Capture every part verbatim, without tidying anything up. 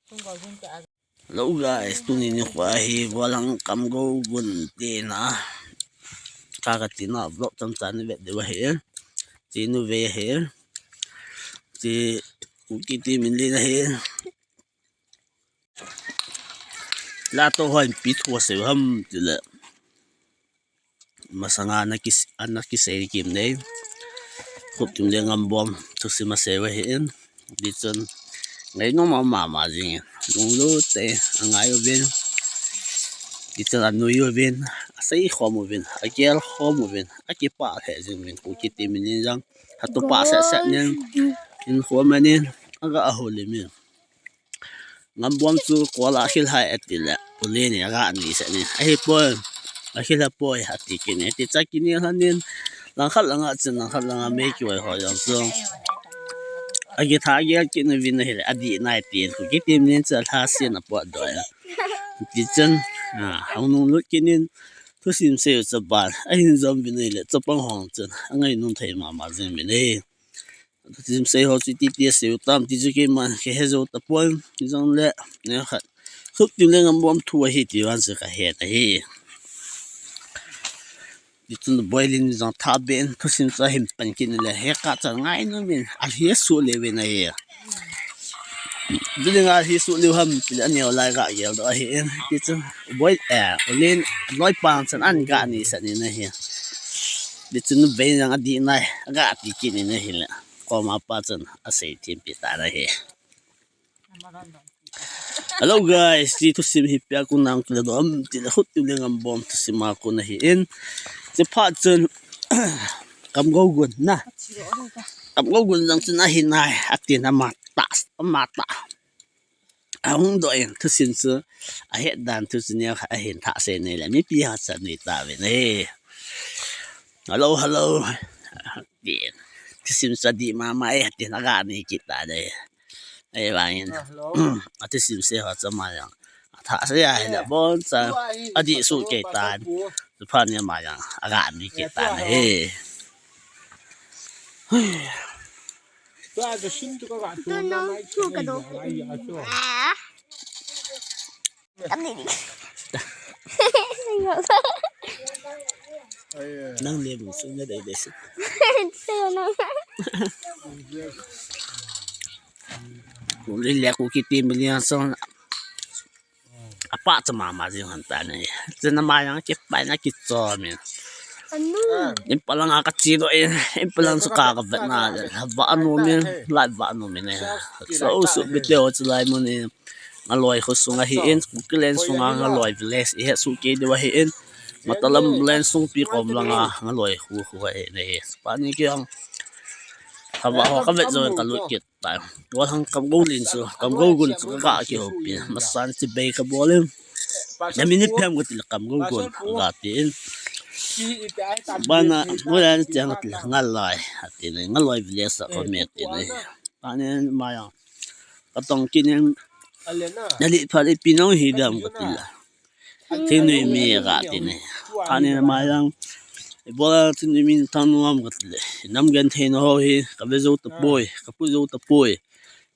Hello guys, tuni nikho hi Volhang Kamgou gun tina. Kaka tina vlog tamtah ni vet diu ahi. Tinu ve ahi. Ti Kuki team in len ahi. La to hoi pi thua se ham tile. Masanga ana kis-, ana kisei kim nei. Khuptum le Ngambom thusim asei u ahin. Tichun ngainom mama jingin. Lunglut tah in angai uvin. Tichun anui uvin. Asei khom uvin. Agel khom uvin. Akipah lheh jing uvin. Kuki team in jong. Hatu pah seh seh nin. In khom anin. Aga ahol in. Ngambom chu kol a khil hai ati le, u le ni aga ni se ni. Ahipoi, akhil a poi ati kit ni. Ti cha kini hanin, langkhat langa chun, langkhat langa mei kiwai ho jong chu. Agi tha agi a kit ni vin ahi le, adi nai tin. Kuki team in cha lha sin a pot doi. Tichun, a, hung nung lut kit nin, thusim sei u cha ban. Ahin jom vin ahi le, chapang hong chun. Angainom thei mama jing vin ahi. Thusim sei ho chu iti iti asei u tam ti chu keiman kahe jou tapon, hijongle, ne khat. Khuptum le Ngambom thu ahi ti vang chu kahe ahi. Tichun Boilin jong tha ben, thusim chu ahin pan kit ni le, he ka chan ngainom in, alhi asuh le uvin ahi. Building alhi suh le u ham, ti le aneo lai ga gel doh ahin. Tichun Boi, eh, Olin, loi pang chan an ga ni sa ni na hi. Tichun Boi jong adi nai, aga ti kit ni na hi le. Koma pa chun asei thim pi ta na hi. Hello guys, ti thusim hi pia ku nang kile dom, ti le Khuptum le Ngambom thusim a ku na hi in. Ti pha chun Kamgou gun na. Kamgou gun jong chun ahi nai, ati na ma ta, ma ta. Ahung doh in thusim chu ahet dan thu chu neo khat ahin thah sei nei le mipi ha chan nei ta ve nei. Hello, hello. Din. Thusim chu adi mama e, tin aga nei kit ta nei. Ahivangin. Athusim sei ho chu ama jong athah sei ahi le bon cha adi suh kei tan. Chuphat ni ama jong aga nei kit ta nei. Tua ka sim tu ka ga tu na mai tu ka do. Tam ni ni. Nang le bu su na dai dai su. Su na. Ku le le ku kiti million song. Apa cha mama jing han ta nei. Chun ama jong kipai na kichom in. Anu. In palang a kachi doh in, in palang chu ka ka vet na, va anu min, lai va anu min nei. So su bit le o chu lai mun in. Ngaloi khu sung ahi in, Kuki len sung a Ngaloi village, i he su ke diu ahi in. Matalam len sung pi kom lang a, Ngaloi khu khu ahi nei. Pa ni ki ang. Hava ho ka vet jo ka lut kit. Tai. Tua thang Kamgou lin chu, Kamgou gun chu ka kihoupi. Masan chi bei ka bol in. Na min ni phem ka ti le Kamgou gun ka ti in. Bana, bana ni tiang ka ti le Ngaloi. Ati le Ngaloi village sa ko me ti le. Ani ma ya. Ka tong kin in. Na li pha li pi nong hi dam ka ti le. Thingnoi mi ka ti nei. Ani ma jong. Ibola thingnoi mi thanom ka ti le. Nam genthei na ho hi, ka ve jou tapoi, ka pu jou tapoi.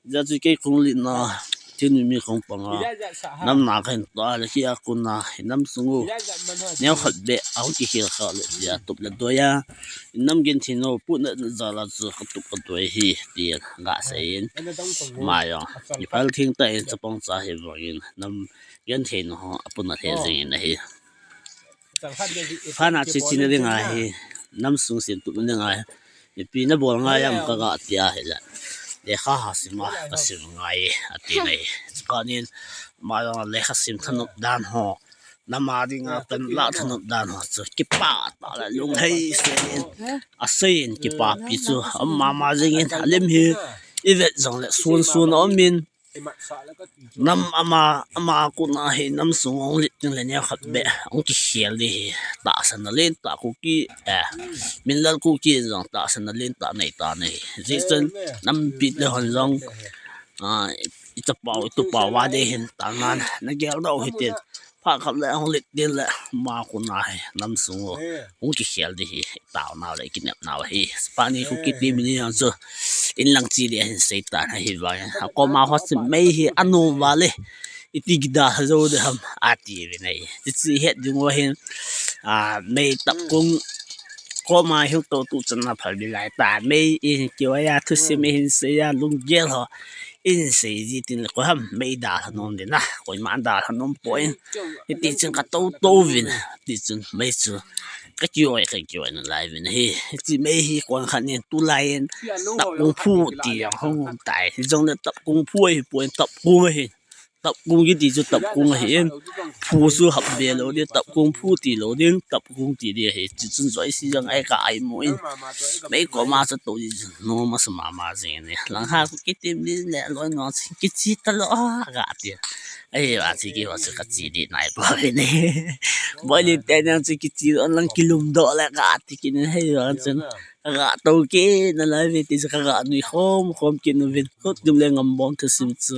Hijeh chun kei kong len na, thingnoi mi kong pang a. Nam na ka hin ta le ki a kun na, nam sung u. Neo khat be, a hung kikhel kha le, tia tup le doi a. Nam genthei na ho, pu na na jal a chu, ka tup ka doi hi, ti ga sei in. Ma jong. I phal thing ta in, chapang cha hi vang in. Nam genthei na ho, apun a the jing in ahi. Phat na chi chi na ding ahi. Nam sung sim tup na ding ahi. Ipi na bol ngai am ka ga ti ahi le. Lekha ha sim a, ka sim ngai, ati nei. Chuphat nin, ma jong lekha sim thanop dan ho. Nam a ding a pen la thanop dan ho. Chu kipa ta le lunghei se in. Asei in kipapi chu. Ama ma jing in, alim hi. I vet jong le sun sun a um in. Nam ama, ama kona hi nam sung ong lit ding le neo khat be ong kikhel di hi. Tahsan na len tah Kuki, eh, min lal Kuki jong tahsan na len tah nei ta nei. Hijeh chun nam bit le hon jong, ah, i chapau, i tupau va de hin tah nan na gel dau hi tin. Phat khat le hung lit din le ma khu na hi nam sung u. Hung kikhel di hi, tao nau le kinep nau hi. Pani khu kiti mi ni ang chu. In lang chi di hin sei ta na hi vang. A koma ho chu mei hi anom vale. Iti kida jo de ham ati ve nei. Ti chi het ding u hin. A mei tap kung koma hi to tu chan na phal bi lai ta. Mei in kiwa ya thu sim hin sei ya lunggel ho. In sei ji tin le ko ham mei da ha nom din na. Koima da ha nom poi. Ti chun ka to to vin. Ti chun mei chu. Ka kiwa ka kiwa na lai vin hi. Ti mei hi kon khan in tu lai in. Tap kung phu ti yang hung tai. Jong le tap kung phu hi poi tap kung hi. Tap kung kiti chu tap kung ahi in. Phu chu hap ve lo din, tap kung phu ti lo din, tap kung ti di ahi. Chu chun joh isi jong ai ka ai mu in. Mei koma chu to di chu nom asa mama jing ni. Lang ha khu kiti mi le loi no chu kichi ta lo a ga ti. Ai va chi ki va chu ka chi di nai pa ve ni. Boi li te nang chu kichi lo lang kilum do le ga ti ki ni hei va chun. Ka ga to ki na lai ve ti chu ka ga nui khom khom ki nu vin. Khut dum le ngam bom thu sim chu.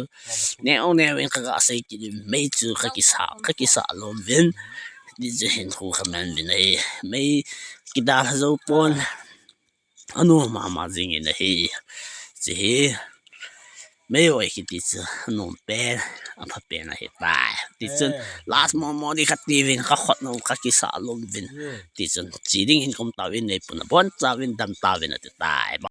Neo neo in ka ga sei ki dum mei chu ka kisa, ka kisa lom vin. Ti chu hin khu ka man vin ai. Mei kida ha jo pon. Anom mama jing in ahi. Chi hi. Mei oi kiti chu anom pen. Apha pen ahi tai. Ti chun last mo mo di ka ti vin ka khot no ka kisa lom vin. Ti chun chi ding hin kom ta vin nei pun a bon cha vin dam ta vin ati tai.